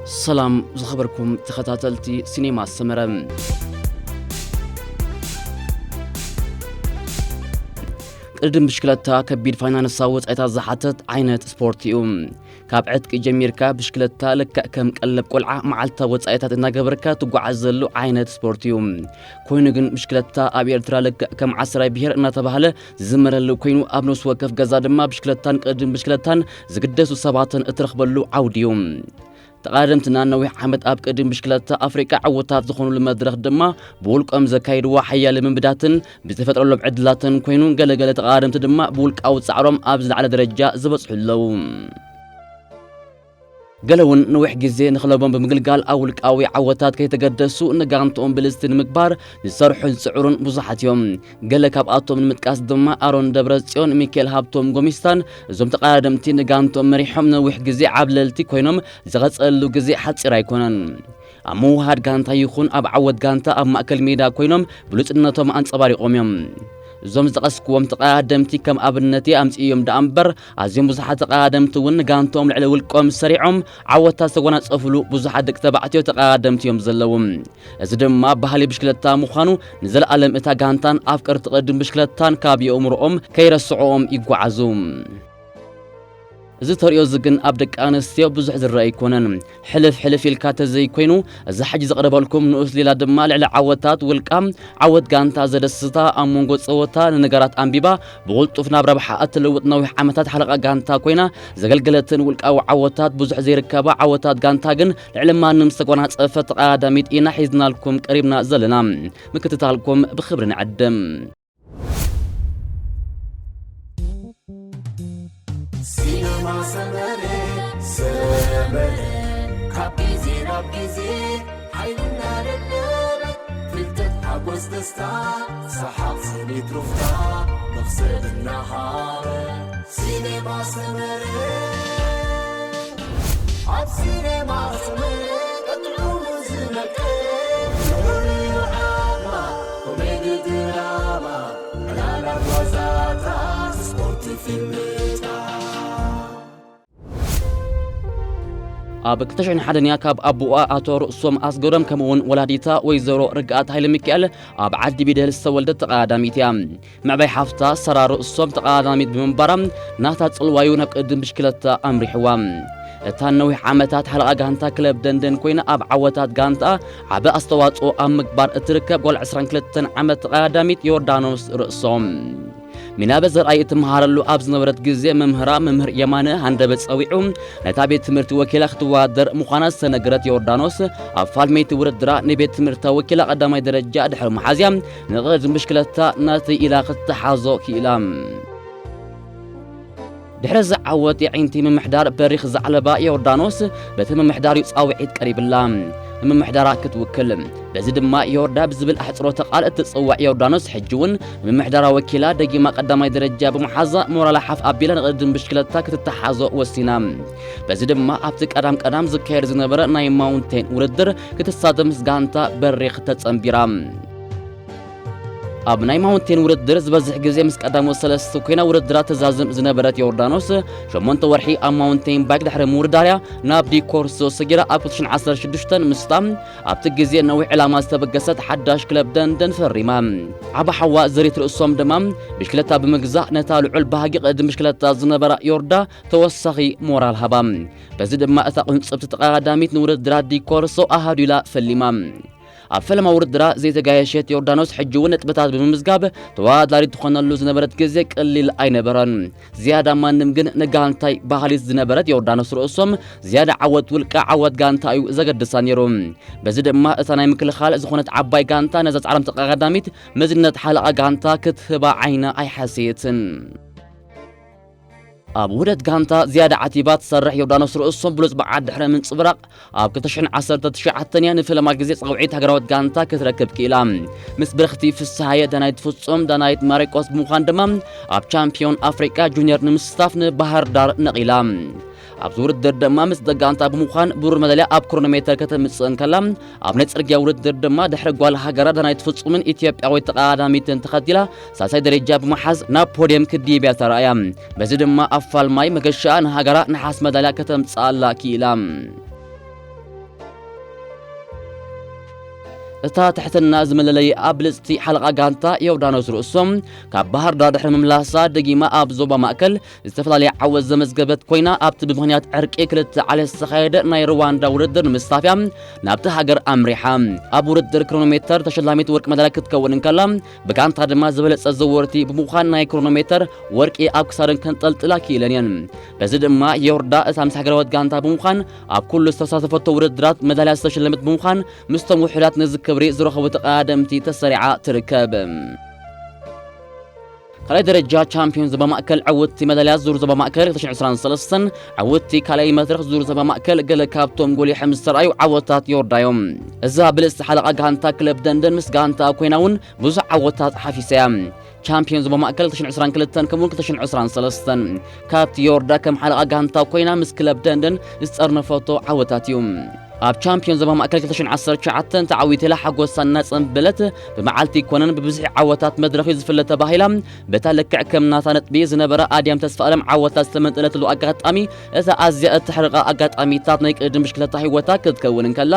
ሰላም ዝኸበርኩም ተኸታተልቲ ሲኔማ ሰመረ። ቅድድም ብሽክለታ ከቢድ ፋይናንሳዊ ወጻኢታት ዝሓትት ዓይነት ስፖርት እዩ። ካብ ዕጥቂ ጀሚርካ ብሽክለታ ልክዕ ከም ቀለብ ቆልዓ መዓልታዊ ወጻኢታት እናገበርካ ትጓዓዘሉ ዓይነት ስፖርት እዩ። ኮይኑ ግን ብሽክለታ ኣብ ኤርትራ ልክዕ ከም ዓስራይ ብሄር እናተባህለ ዝዝመረሉ ኮይኑ ኣብ ነፍሲ ወከፍ ገዛ ድማ ብሽክለታን ቅድድም ብሽክለታን ዝግደሱ ሰባትን እትረኽበሉ ዓውዲ እዩ። ተቐዳደምትና ነዊሕ ዓመት ኣብ ቅድድም ብሽክለታ ኣፍሪቃ ዕውታት ዝኾኑሉ መድረኽ ድማ ብውልቆም ዘካይድዎ ሓያል ልምምዳትን ብዝፈጥረሎም ዕድላትን ኮይኑ፣ ገለገለ ተቐዳደምቲ ድማ ብውልቃዊ ጻዕሮም ኣብ ዝለዓለ ደረጃ ዝበጽሑ ኣለዉ። ገለ እውን ነዊሕ ግዜ ንክለቦም ብምግልጋል ኣብ ውልቃዊ ዓወታት ከይተገደሱ ንጋንትኦም ብልጽቲ ንምግባር ዝሰርሑን ዝጽዕሩን ብዙሓት እዮም። ገለ ካብኣቶም ንምጥቃስ ድማ ኣሮን ደብረጽዮን፣ ሚካኤል ሃብቶም ጎሚስታን እዞም ተቐዳደምቲ ንጋንትኦም መሪሖም ነዊሕ ግዜ ዓብለልቲ ኮይኖም ዝቐጸሉ ግዜ ሓጺር ኣይኮነን። ኣብ ምውሃድ ጋንታ ይኹን ኣብ ዓወት ጋንታ ኣብ ማእከል ሜዳ ኮይኖም ብሉጽነቶም ኣንጸባሪቖም እዮም። እዞም ዝጠቐስክዎም ተቐዳደምቲ ከም ኣብነት እየ ኣምጽእዮም ደኣ እምበር፣ ኣዝዮም ብዙሓት ተቐዳደምቲ እውን ንጋንትኦም ልዕሊ ውልቆም ሰሪዖም ዓወታት ዝተጎናጸፍሉ ብዙሓት ደቂ ተባዕትዮ ተቐዳደምቲ እዮም ዘለዉ። እዚ ድማ ባህሊ ብሽክለታ ምዃኑ ንዘለኣለም እታ ጋንታን ኣፍቀርቲ ቅድድም ብሽክለታን ካብ የእምሮኦም ከይረስዕኦም ይጓዓዙ። እዚ ተርእዮ እዚ ግን ኣብ ደቂ ኣንስትዮ ብዙሕ ዝረአ ኣይኮነን። ሕልፍ ሕልፍ ኢልካ ተዘይኮይኑ፣ እዛ ሕጂ ዘቕረበልኩም ንኡስ ሌላ ድማ ልዕሊ ዓወታት ውልቃ፣ ዓወት ጋንታ ዘደስታ፣ ኣብ መንጎ ጸወታ ንነገራት ኣንቢባ ብቕልጡፍ ናብ ረብሓ እትልውጥ ነዊሕ ዓመታት ሓለቓ ጋንታ ኮይና ዘገልገለትን ውልቃዊ ዓወታት ብዙሕ ዘይርከባ ዓወታት ጋንታ ግን ልዕሊ ማንም ዝተጓናጸፈት ተቐዳዳሚት ኢና ሒዝናልኩም ቀሪብና ዘለና። ምክትታልኩም ብኽብሪ ንዕድም። ሲነማ ሰመረ፣ ሰመረ፣ ካብ ግዜ ናብ ግዜ ሓይሊ እናደለበ፣ ፍልጠት፣ ሓጎስ፣ ደስታ፣ ሰሓቕ፣ ስኒት፣ ሩፍታ፣ መኽሰብ እናሃበ። ሲነማ ሰመረ፣ ኣብ ሲነማ ሰመረ፣ ቀጥዑ ዝነቀ፣ ፍሉይ ዓቕማ፣ ኮሜዲ፣ ድራማ፣ ዕላላት፣ ዋዛታት፣ ስፖርት፣ ፊልምታት። ኣብ ክልተ ሽሕን ሓደን እያ ካብ ኣቦኣ ኣቶ ርእሶም ኣስገዶም ከምኡውን ወላዲታ ወይዘሮ ርግኣት ሃይለ ሚካኤል ኣብ ዓዲ ቢደል ዝተወልደት ተቐዳዳሚት እያ። መዕባይ ሓፍታ ሰራ ርእሶም ተቐዳዳሚት ብምንባራ ናታ ጽልዋዩ ናብ ቅድድም ብሽክለታ ኣምሪሕዋ። እታ ነዊሕ ዓመታት ሓለቓ ጋንታ ክለብ ደንደን ኮይና ኣብ ዓወታት ጋንታ ዓቢ ኣስተዋጽኦ ኣብ ምግባር እትርከብ ጓል ዕስራን ክልተን ዓመት ተቐዳዳሚት ዮርዳኖስ ርእሶም። ሚናበ ዘርኣይ እትመሃረሉ ኣብ ዝነበረት ግዜ መምህራ መምህር የማነ ሃንደበት ጸዊዑ ነታ ቤት ትምህርቲ ወኪላ ክትወዳደር ምዃና ዝተነገረት ዮርዳኖስ ኣብ ፋልመይቲ ውድድራ ንቤት ትምህርታ ወኪላ ቀዳማይ ደረጃ ድሕሪ መሓዝያ ንቕድድም ብሽክለታ ናተይ ኢላ ክትተሓዞ ክኢላ። ድሕሪ እዚ ዓወት የዒንቲ ምምሕዳር በሪኽ ዘዕለባ ዮርዳኖስ በቲ ምምሕዳር እዩ ጻውዒት ቀሪብላ ንምምሕዳራ ክትውክል። በዚ ድማ ዮርዳ ብዝብል ኣሕጽሮተ ቃል እትጽዋዕ ዮርዳኖስ ሕጂ እውን ምምሕዳራ ወኪላ ደጊማ ቀዳማይ ደረጃ ብምሓዛ ሞራላ ሓፍ ኣቢላ ንቕድድም ብሽክለታ ክትተሓዞ ወሲና። በዚ ድማ ኣብቲ ቀዳም ቀዳም ዝካየድ ዝነበረ ናይ ማውንቴን ውድድር ክትሳተፍ ምስ ጋንታ በሪኽ ተጸንቢራ። ኣብ ናይ ማውንቴን ውድድር ዝበዝሕ ግዜ ምስ ቀዳሞት ሰለስተ ኮይና ውድድራ ተዛዝም ዝነበረት ዮርዳኖስ፣ ሸሞንተ ወርሒ ኣብ ማውንቴን ባይክ ድሕሪ ምውድዳርያ ናብ ዲኮርሶ ሰጊራ ኣብ ክልተ ሽሕን ዓሰርተ ሽዱሽተን ምስታ ኣብቲ ግዜ ነዊሕ ዕላማ ዝተበገሰት ሓዳሽ ክለብ ደንደን ፈሪማ። ዓቢ ሓዋ ዘሪት ርእሶም ድማ ብሽክለታ ብምግዛእ ነታ ልዑል ባህጊ ቅድም ብሽክለታ ዝነበራ ዮርዳ ተወሳኺ ሞራል ሃባ። በዚ ድማ እታ ቁንጽብቲ ተቐዳዳሚት ንውድድራት ዲኮርሶ ኣሃዱ ኢላ ፈሊማ። ኣብ ፈለማ ውድድራ ዘይተጋየሸት ዮርዳኖስ ሕጂ እውን ነጥብታት ብምምዝጋብ ተወዳዳሪት ትኾነሉ ዝነበረት ግዜ ቀሊል ኣይነበረን። ዝያዳ ማንም ግን ንጋንታይ በሃሊት ዝነበረት ዮርዳኖስ ርእሶም ዝያዳ ዓወት ውልቀ ዓወት ጋንታ እዩ ዘገድሳ ነይሩ። በዚ ድማ እታ ናይ ምክልኻል ዝኾነት ዓባይ ጋንታ ነዛ ጻዕራም ተቐዳዳሚት መዝነት ሓለቓ ጋንታ ክትህባ ዓይና ኣይሓሰየትን። ኣብ ውህደት ጋንታ ዝያዳ ዓቲባ ትሰርሕ ዮርዳኖስ ርእሶም ብሉጽ ብዓት ድሕሪ ምንጽብራቕ ኣብ ክልተ ሽሕን ዓሰርተ ትሽዓተን እያ ንፈለማ ግዜ ጻውዒት ሃገራዊት ጋንታ ክትረክብ ክኢላ። ምስ ብርኽቲ ፍስሃየ፣ ዳናይት ፍጹም፣ ዳናይት ማሪቆስ ብምዃን ድማ ኣብ ቻምፒዮን ኣፍሪቃ ጁኒየር ንምስታፍ ንባህር ዳር ነቒላ። ኣብዚ ውድድር ድማ ምስ ደጋንታ ብምዃን ብሩር መዳልያ ኣብ ክሮኖሜተር ከተምጽእ እንከላ፣ ኣብ ናይ ጽርግያ ውድድር ድማ ድሕሪ ጓል ሃገራ ዳናይት ፍጹምን ኢትዮጵያዊት ተቐዳዳሚትን ተኸቲላ ሳልሳይ ደረጃ ብምሓዝ ናብ ፖድየም ክድይብያ ተራእያ። በዚ ድማ ኣፋልማይ መገሻኣ ንሃገራ ነሓስ መዳልያ ከተምጽኣላ ክኢላ። እታ ትሕትና ዝመለለይኣ ብልጽቲ ሓለቓ ጋንታ ዮርዳኖስ ርእሶም ካብ ባህር ዳር ድሕሪ ምምላሳ ደጊማ ኣብ ዞባ ማእከል ዝተፈላለየ ዓወት ዘመዝገበት ኮይና፣ ኣብቲ ብምኽንያት ዕርቂ ክልተ ዓሌት ዝተኻየደ ናይ ሩዋንዳ ውድድር ንምስታፍያ ናብቲ ሃገር ኣምሪሓ። ኣብ ውድድር ክሮኖሜተር ተሸላሚት ወርቂ መዳልያ ክትከውን እንከላ፣ ብጋንታ ድማ ዝበለጸ ዘወርቲ ብምዃን ናይ ክሮኖሜተር ወርቂ ኣብ ክሳደን ከንጠልጥላ ክኢለን እየን። በዚ ድማ ዮርዳ እታ ምስ ሃገራዊት ጋንታ ብምዃን ኣብ ኩሉ ዝተሳተፈቶ ውድድራት መዳልያ ዝተሸለመት ብምዃን ምስቶም ውሑዳት ነዚ ክብሪ ዝረኸቡ ተቐዳደምቲ ተሰሪዓ ትርከብ። ካልኣይ ደረጃ ቻምፒዮን ዞባ ማእከል ዕውትቲ መዳልያ ዙር ዞባ ማእከል ክልተ ሽሕን ዕስራን ሰለስተን ዕውትቲ ካልኣይ መድረኽ ዙር ዞባ ማእከል ገለ ካብቶም ጎሊሖም ዝተረኣዩ ዓወታት ዮርዳ እዮም። እዛ ብልጽቲ ሓለቓ ጋንታ ክለብ ደንደን ምስ ጋንታ ኮይና እውን ብዙሕ ዓወታት ሓፊሳ እያ። ቻምፒዮን ዞባ ማእከል ክልተ ሽሕን ዕስራን ክልተን ከምኡውን ክልተ ሽሕን ዕስራን ሰለስተን ካብቲ ዮርዳ ከም ሓለቓ ጋንታ ኮይና ምስ ክለብ ደንደን ዝጸርነፈቶ ዓወታት እዩ። ኣብ ቻምፒዮን ዞባ ማእከል ክልተ ሽሕን ዓሰርተ ትሽዓተን ተዓዊታ ኢላ ሓጎሳ እናጸንበለት፣ ብመዓልቲ ይኮነን ብብዝሒ ዓወታት መድረኽ እዩ ዝፍለ ተባሂላ። በታ ልክዕ ከም ናታ ነጥቢ ዝነበራ ኣድያም ተስፋኣለም ዓወታት ዝተመንጠለትሉ ኣጋጣሚ፣ እታ ኣዝያ እተሕርቓ ኣጋጣሚታት ናይ ቅድም ብሽክለታ ህይወታ ክትከውን እንከላ፣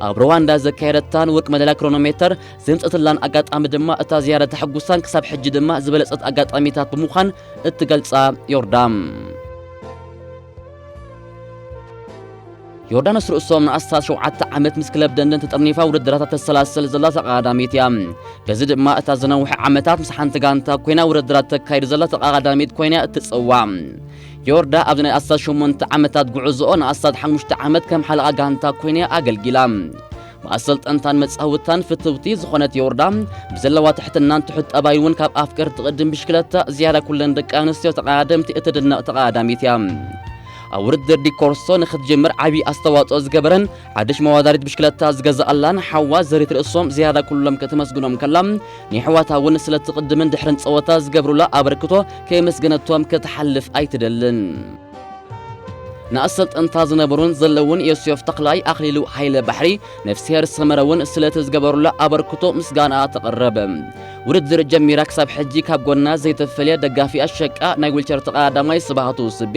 ኣብ ሩዋንዳ ዘካየደታን ወርቂ መዳልያ ክሮኖሜተር ዘምጸትላን ኣጋጣሚ ድማ እታ ዝያዳ ተሐጉሳን ክሳብ ሕጂ ድማ ዝበለጸት ኣጋጣሚታት ብምዃን እትገልጻ ዮርዳ። ዮርዳኖስ ርእሶም ንኣስታት ሸውዓተ ዓመት ምስ ክለብ ደንደን ተጠርኒፋ ውድድራታ ተሰላስል ዘላ ተቐዳዳሚት እያ። በዚ ድማ እታ ዝነውሐ ዓመታት ምስ ሓንቲ ጋንታ ኮይና ውድድራት ተካይድ ዘላ ተቐዳዳሚት ኮይና እትጽዋዕ። ዮርዳ ኣብዚ ናይ ኣስታት ሸሞንተ ዓመታት ጉዕዞኦ ንኣስታት ሓሙሽተ ዓመት ከም ሓለቓ ጋንታ ኮይና ኣገልጊላ። ብኣሰልጠንታን መጻውታን ፍትውቲ ዝኾነት ዮርዳ ብዘለዋ ትሕትናን ትሑት ጠባይ እውን ካብ ኣፍቀርቲ ቅድም ብሽክለታ ዝያዳ ኩለን ደቂ ኣንስትዮ ተቐዳደምቲ እትድነቕ ተቐዳዳሚት እያ። ኣብ ውድድር ዲኮርሶ ንኽትጅምር ዓቢ ኣስተዋጽኦ ዝገበረን ሓድሽ መዋዳሪት ብሽክለታ ዝገዛኣላን ሓዋ ዘሪት ርእሶም ዝያዳ ኩሎም ከተመስግኖም ከላ፣ ንሕዋታ እውን ስለቲ ቅድምን ድሕርን ጸወታ ዝገብሩላ ኣበርክቶ ከየመስገነቶም ክትሓልፍ ኣይትደልን። ንኣሰልጠንታ ዝነበሩን ዘለውን ዮሴፍ ተኽላይ፣ ኣኽሊሉ ሃይለ ባሕሪ፣ ነፍስሄር ሰመረ እውን ስለቲ ዝገበሩላ ኣበርክቶ ምስጋና ተቐረበ። ውድድር ጀሚራ ክሳብ ሕጂ ካብ ጎና ዘይተፈልየ ደጋፊኣ ሸቃ ናይ ዊልቸር ተቐዳዳማይ ስብሃቱ ስቤ፣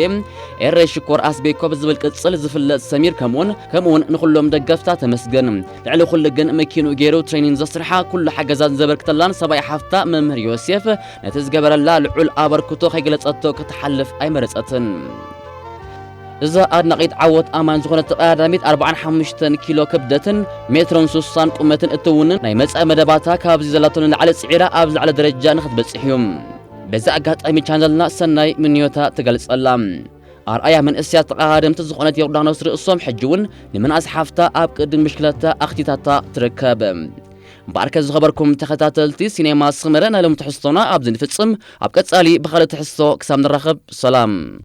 ኤረይ ሽኮር ኣስቤኮ ብዝብል ቅጽል ዝፍለጥ ሰሚር ከምኡውን ከምኡውን ንኹሎም ደገፍታ ተመስገን። ልዕሊ ኩሉ ግን መኪኑ ገይሩ ትሬኒን ዘስርሓ ኩሉ ሓገዛን ዘበርክተላን ሰብኣይ ሓፍታ መምህር ዮሴፍ ነቲ ዝገበረላ ልዑል ኣበርክቶ ከይገለጸቶ ክትሓልፍ ኣይመረጸትን። እዛ ኣድናቒት ዓወት ኣማን ዝኾነት ተቐዳዳሚት ኣርባዓን ሓሙሽተን ኪሎ ክብደትን ሜትሮን ስሳን ቁመትን እትውንን ናይ መጻኢ መደባታ ካብዚ ዘላቶ ንላዕሊ ጽዒራ ኣብ ዝለዓለ ደረጃ ንኽትበጽሕ እዩ። በዚ ኣጋጣሚ ቻነልና ሰናይ ምንዮታ ትገልጸላ። ኣርኣያ መንእሰያት ተቐዳደምቲ ዝኾነት ዮርዳኖስ ርእሶም ሕጂ እውን ንምንኣስ ሓፍታ ኣብ ቅድሚ ብሽክለታ ኣኽቲታታ ትርከብ። እምበኣርከ ዝኸበርኩም ተኸታተልቲ ሲኔማ ሰመረ ናይ ሎም ትሕዝቶና ኣብዚ ንፍጽም። ኣብ ቀጻሊ ብኻልእ ትሕዝቶ ክሳብ ንራኸብ ሰላም።